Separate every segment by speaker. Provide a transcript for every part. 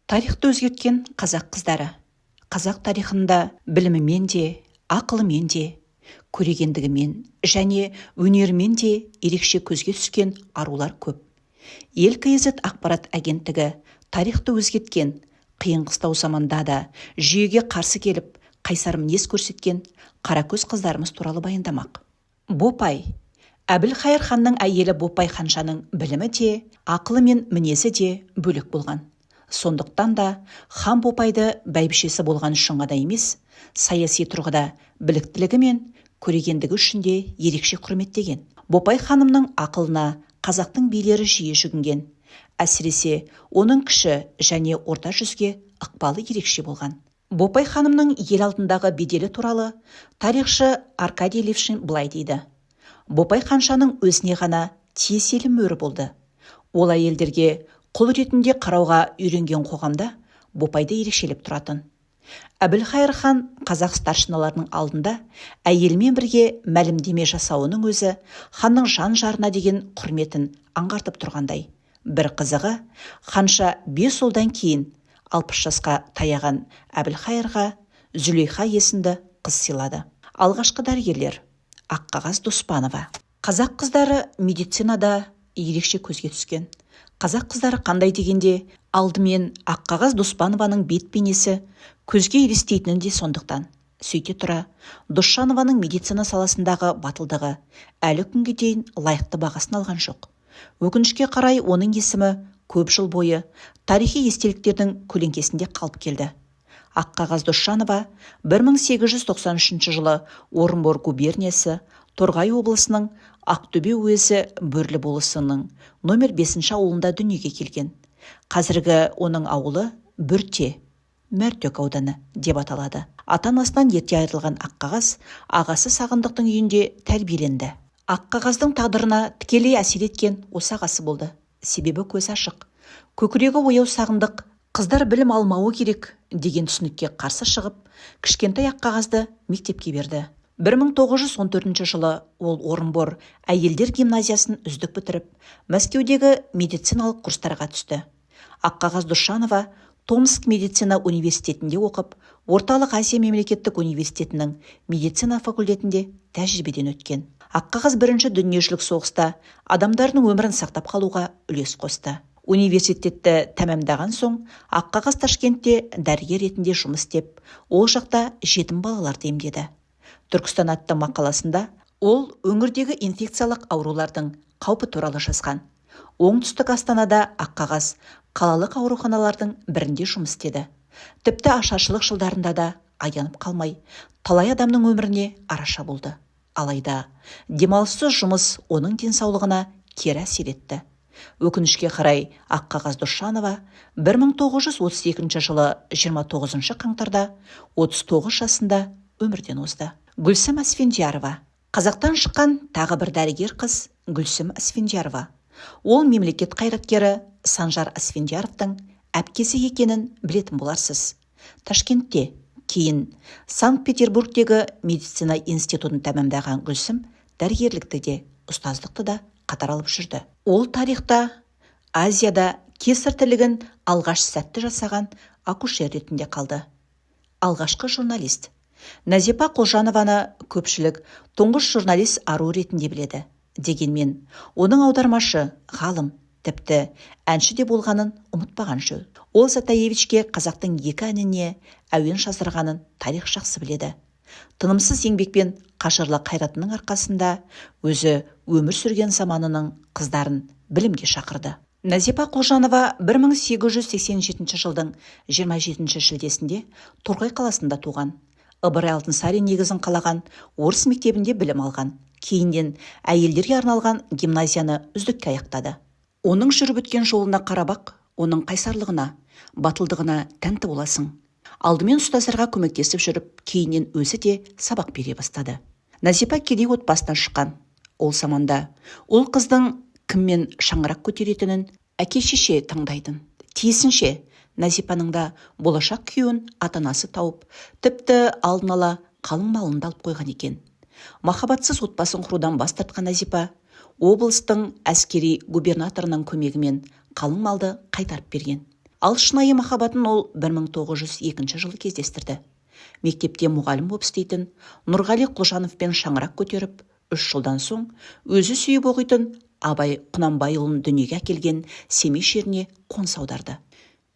Speaker 1: Тарихты өзгерткен қазақ қыздары. Қазақ тарихында білімімен де, ақылымен де, көрегендігімен және өнерімен де ерекше көзге түскен арулар көп. Ел kz ақпарат агенттігі тарихты өзгерткен, қиын-қыстау заманда да жүйеге қарсы келіп, қайсар мінез көрсеткен қаракөз қыздарымыз туралы баяндамақ. Бопай. Әбілхайыр ханның әйелі Бопай ханшаның білімі де, ақылы мен мінезі де бөлек болған. Сондықтан да хан Бопайды бәйбішесі болған үшін ғана емес, саяси тұрғыда біліктілігі мен көрегендігі үшін де ерекше құрметтеген. Бопай ханымның ақылына қазақтың билері жиі жүгінген. Әсіресе оның кіші және орта жүзге ықпалы ерекше болған. Бопай ханымның ел алдындағы беделі туралы тарихшы Аркадий Левшин былай дейді: Бопай ханшаның өзіне ғана тиеселі мөрі болды. Ол әйелдерге құл ретінде қарауға үйренген қоғамда Бопайды ерекшелеп тұратын. Әбілхайыр хан қазақ старшиналарының алдында әйелімен бірге мәлімдеме жасауының өзі ханның жан жарына деген құрметін аңғартып тұрғандай. Бір қызығы, ханша бес ұлдан кейін 60 жасқа таяған Әбілхайырға Зүлейха есімді қыз сыйлады. Алғашқы дәрігерлер. Аққағаз Доспанова. Қазақ қыздары медицинада ерекше көзге түскен. Қазақ қыздары қандай дегенде, алдымен Аққағаз Доспанованың бет бейнесі көзге елестейтіні де сондықтан. Сөйте тұра, Досжанованың медицина саласындағы батылдығы әлі күнге дейін лайықты бағасын алған жоқ. Өкінішке қарай, оның есімі көп жыл бойы тарихи естеліктердің көлеңкесінде қалып келді. Аққағаз Досжанова 1893 жылы Орынбор губерниясы Торғай облысының Ақтөбе уезі Бөрлі болысының номер 5 ауылында дүниеге келген. Қазіргі оның ауылы Бөрте, Мәртөк ауданы деп аталады. Ата-анасынан ерте айырылған Аққағаз ағасы Сағындықтың үйінде тәрбиеленді. Аққағаздың тағдырына тікелей әсер еткен осы ағасы болды. Себебі көзі ашық, көкірегі ояу Сағындық қыздар білім алмауы керек деген түсінікке қарсы шығып, кішкентай Аққағазды мектепке берді. 1914 жылы ол Орынбор әйелдер гимназиясын үздік бітіріп, Мәскеудегі медициналық курстарға түсті. Аққағаз Досжанова Томск медицина университетінде оқып, Орталық Азия мемлекеттік университетінің медицина факультетінде тәжірибеден өткен. Аққағаз Бірінші дүниежүзілік соғыста адамдардың өмірін сақтап қалуға үлес қосты. Университетті тәмамдаған соң Аққағаз Ташкентте дәрігер ретінде жұмыс істеп, ол жақта жетім балаларды емдеді. Түркістан атты мақаласында ол өңірдегі инфекциялық аурулардың қаупі туралы жазған. Оңтүстік астанада Аққағаз қалалық ауруханалардың бірінде жұмыс істеді. Тіпті ашаршылық жылдарында да аянып қалмай, талай адамның өміріне араша болды. Алайда демалыссыз жұмыс оның денсаулығына кері әсер етті. Өкінішке қарай, Аққағаз Досжанова 1932 жылы 29 қаңтарда 39 жасында өмірден озды. Гүлсім Асфендиярова. Қазақтан шыққан тағы бір дәрігер қыз Гүлсім Асфендиярова. Ол мемлекет қайраткері Санжар Асфендияровтың әпкесі екенін білетін боларсыз. Ташкентте, кейін Санкт-Петербургтегі медицина институтын тәмамдаған Гүлсім дәрігерлікті де, ұстаздықты да қатар алып жүрді. Ол тарихта Азияда кесар тілігін алғаш сәтті жасаған акушер ретінде қалды. Алғашқы журналист. Нәзипа Құлжанованы көпшілік тұңғыш журналист ару ретінде біледі. Дегенмен оның аудармашы, ғалым, тіпті әнші де болғанын ұмытпаған жөн. Ол Затаевичке қазақтың екі әніне әуен жаздырғанын тарих жақсы біледі. Тынымсыз еңбекпен қажырлы қайратының арқасында өзі өмір сүрген заманының қыздарын білімге шақырды. Нәзипа Құлжанова 1887 жылдың 27 шілдесінде Торғай қаласында туған. Ыбырай Алтынсарин негізін қалаған орыс мектебінде білім алған. Кейіннен әйелдерге арналған гимназияны үздікке аяқтады. Оның жүріп өткен жолына қарап-ақ, оның қайсарлығына, батылдығына тәнті боласың. Алдымен ұстаздарға көмектесіп жүріп, кейіннен өзі де сабақ бере бастады. Нәзипа кедей отбасынан шыққан. Ол заманда ұл қыздың кіммен шаңырақ көтеретінін әке-шеше таңдайтын. Тиісінше, Нәзипаның да болашақ күйеуін ата-анасы тауып, тіпті алдын ала қалың малын да алып қойған екен. Махаббатсыз отбасын құрудан бас тартқан Нәзипа облыстың әскери губернаторының көмегімен қалың малды қайтарып берген. Ал шынайы махаббатын ол 1902 жылы кездестірді. Мектепте мұғалім боп істейтін Нұрғали Құлжановпен шаңырақ көтеріп, 3 жылдан соң өзі сүйіп оқитын Абай Құнанбайұлын дүниеге әкелген Семей жеріне қоныс аударды.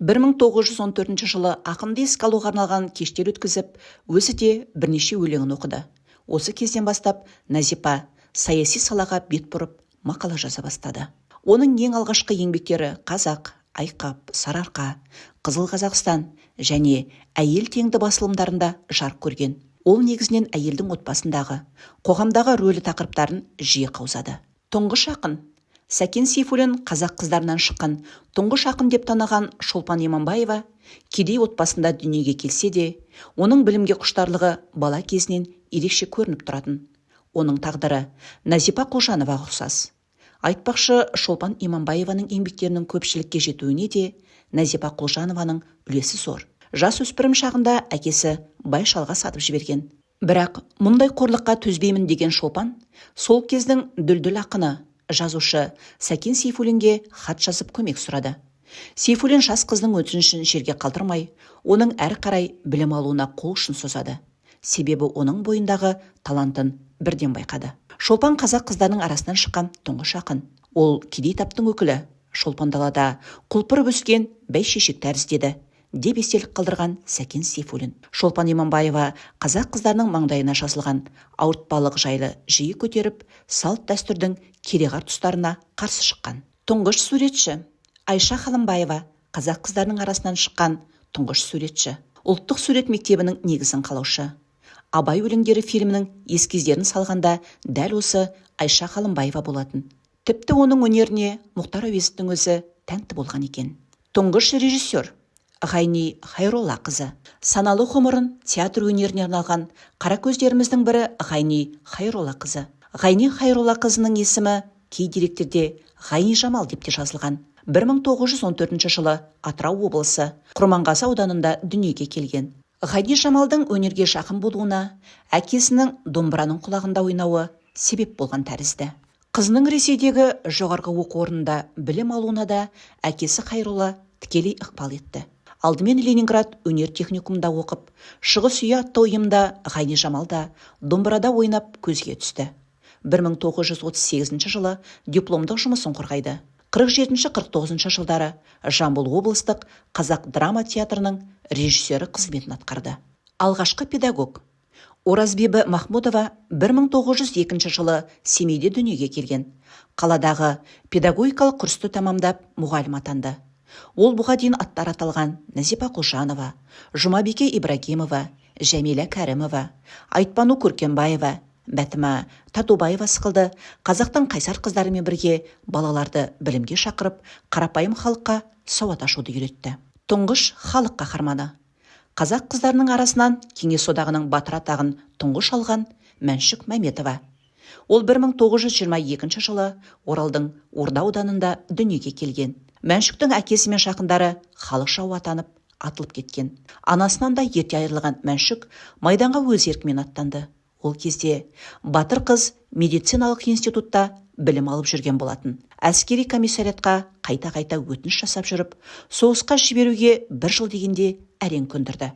Speaker 1: 1914 жылы ақынды еске алуға арналған кештер өткізіп, өзі де бірнеше өлеңін оқыды. Осы кезден бастап Нәзипа саяси салаға бет бұрып, мақала жаза бастады. Оның ең алғашқы еңбектері «Қазақ», «Айқап», «Сарыарқа», «Қызыл Қазақстан» және «Әйел теңді» басылымдарында жарық көрген. Ол негізінен әйелдің отбасындағы, қоғамдағы рөлі тақырыптарын жиі қаузады. Тұңғыш ақын. Сәкен Сейфуллин қазақ қыздарынан шыққан тұңғыш ақын деп таныған Шолпан Иманбаева кедей отбасында дүниеге келсе де, оның білімге құштарлығы бала кезінен ерекше көрініп тұратын. Оның тағдыры Нәзипа Құлжановаға ұқсас. Айтпақшы, Шолпан Иманбаеваның еңбектерінің көпшілікке жетуіне де Нәзипа Құлжанованың үлесі зор. Жас өспірім шағында әкесі бай шалға сатып жіберген. Бірақ мұндай қорлыққа төзбеймін деген Шолпан сол кездің дүлдүл ақыны, жазушы Сәкен Сейфуллинге хат жазып көмек сұрады. Сейфуллин жас қыздың өтінішін жерге қалдырмай, оның әрі қарай білім алуына қол ұшын созады. Себебі оның бойындағы талантын бірден байқады. Шолпан қазақ қыздарының арасынан шыққан тұңғыш ақын. Ол кедей таптың өкілі. Шолпан далада құлпырып өскен бәйшешек тәрізді еді, деп естелік қалдырған Сәкен Сейфуллин. Шолпан Иманбаева қазақ қыздарының маңдайына жазылған ауыртпалық жайлы жиі көтеріп, салт дәстүрдің кереғар тұстарына қарсы шыққан. Тұңғыш суретші. Айша Халымбаева қазақ қыздарының арасынан шыққан тұңғыш суретші. Ұлттық сурет мектебінің негізін қалаушы. Абай өлеңдері фильмінің эскиздерін салғанда дәл осы Айша Халымбаева болатын. Тіпті оның өнеріне Мұхтар Әуезовтің өзі тәнті болған екен. Тұңғыш режиссер Ғайни Хайролла қызы. Саналы ғұмырын театр өнеріне арналған қаракөздеріміздің бірі Ғайни Хайролла қызы. Ғайни Хайролла қызының есімі кей деректерде Ғайни Жамал деп те жазылған. 1914 жылы Атырау облысы Құрманғазы ауданында дүниеге келген. Ғайни Жамалдың өнерге жақын болуына әкесінің домбыраның құлағында ойнауы себеп болған тәрізді. Қызының Ресейдегі жоғарғы оқу орнында білім алуына да әкесі Хайролла тікелей ықпал етті. Алдымен Ленинград өнер техникумында оқып, Шығыс үйі атты ұйымда Ғайни Жамал да домбырада ойнап көзге түсті. 1938 жылы дипломдық жұмысын қорғайды. 47-49 жылдары Жамбыл облыстық қазақ драма театрының режиссері қызметін атқарды. Алғашқы педагог Оразбибі Махмудова 1902 жылы Семейде дүниеге келген. Қаладағы педагогикалық курсты тамамдап, мұғалім атанды. Ол бұға дейін аттары аталған Нәзипа Құлжанова, Жұмабике Ибрагимова, Жәмила Кәрімова, Айтбану Көркембаева, Бәтіма Татубаева сықылды қазақтың қайсар қыздарымен бірге балаларды білімге шақырып, қарапайым халыққа сауат ашуды үйретті. Тұңғыш халық қаһарманы. Қазақ қыздарының арасынан Кеңес Одағының батыр атағын тұңғыш алған Мәншүк Мәметова. Ол 1922 жылы Оралдың Орда ауданында дүниеге келген. Мәншүктің әкесі мен жақындары халық жауы атанып, атылып кеткен. Анасынан да ерте айырылған Мәншүк майданға өз еркімен аттанды. Ол кезде батыр қыз медициналық институтта білім алып жүрген болатын. Әскери комиссариатқа қайта-қайта өтініш жасап жүріп, соғысқа жіберуге бір жыл дегенде әрең көндірді.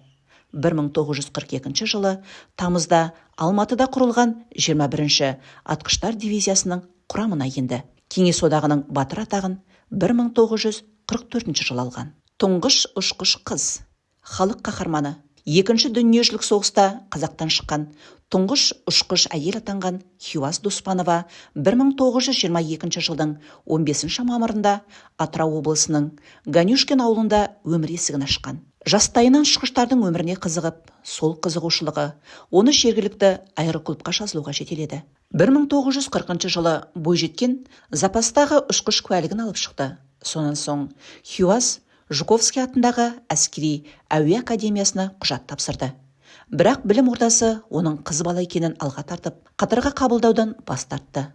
Speaker 1: 1942 жылы тамызда Алматыда құрылған 21-ші атқыштар дивизиясының құрамына енді. Кеңес Одағының батыр атағын 1944 жылы алған. Тұңғыш ұшқыш қыз, халық қаһарманы. Екінші дүниежүзілік соғыста қазақтан шыққан тұңғыш ұшқыш әйел атанған Хиуаз Доспанова 1922 жылдың 15 мамырында Атырау облысының Ганюшкин ауылында өмір есігін ашқан. Жастайынан ұшқыштардың өміріне қызығып, сол қызығушылығы оны жергілікті аэроклубқа жазылуға жетеледі. 1940 жылы бойжеткен запастағы ұшқыш куәлігін алып шықты. Сонан соң Хиуаз Жуковский атындағы әскери әуе академиясына құжат тапсырды. Бірақ білім ордасы оның қыз бала екенін алға тартып, қатарға қабылдаудан бас тартты.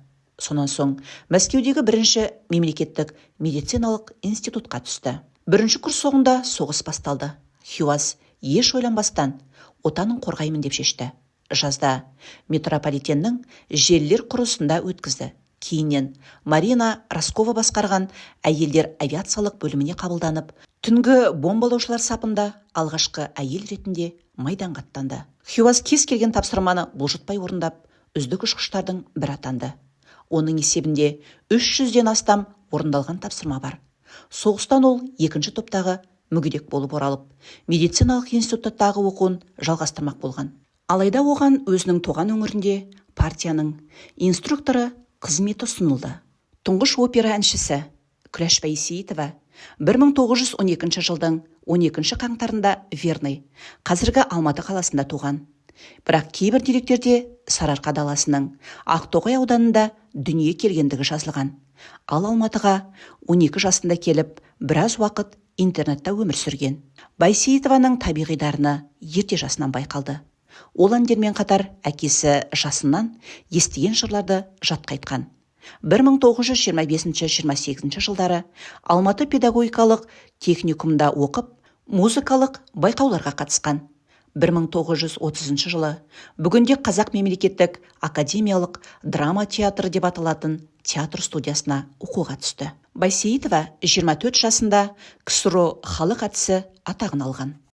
Speaker 1: Сонан соң Мәскеудегі бірінші мемлекеттік медициналық институтқа түсті. Бірінші курс соңында соғыс басталды. Хиуаз еш ойланбастан отанын қорғаймын деп шешті. Жазда метрополитеннің желілер құрылысында өткізді. Кейіннен Марина Раскова басқарған әйелдер авиациялық бөліміне қабылданып, түнгі бомбалаушылар сапында алғашқы әйел ретінде майданға аттанды. Хиуаз кез келген тапсырманы бұлжытпай орындап, үздік ұшқыштардың бірі атанды. Оның есебінде 300-ден астам орындалған тапсырма бар. Соғыстан ол екінші топтағы мүгедек болып оралып, медициналық институтта тағы оқуын жалғастырмақ болған. Алайда оған өзінің туған өңірінде партияның инструкторы қызметі ұсынылды. Тұңғыш опера әншісі Күләш Байсейітова 1912 жылдың 12 қаңтарында Верный, қазіргі Алматы қаласында туған. Бірақ кейбір деректерде Сарыарқа даласының Ақтоғай ауданында дүние келгендігі жазылған. Ал Алматыға 12 жасында келіп, біраз уақыт интернатта өмір сүрген. Байсейітованың табиғи дарыны ерте жасынан байқалды. Ол әндермен қатар әкесі жасынан естіген жырларды жатқа айтқан. 1925-28 жылдары Алматы педагогикалық техникумында оқып, музыкалық байқауларға қатысқан. 1930 жылы бүгінде Қазақ мемлекеттік академиялық драма театры деп аталатын театр студиясына оқуға түсті. Байсейітова 24 жасында КСРО халық әртісі атағын алған.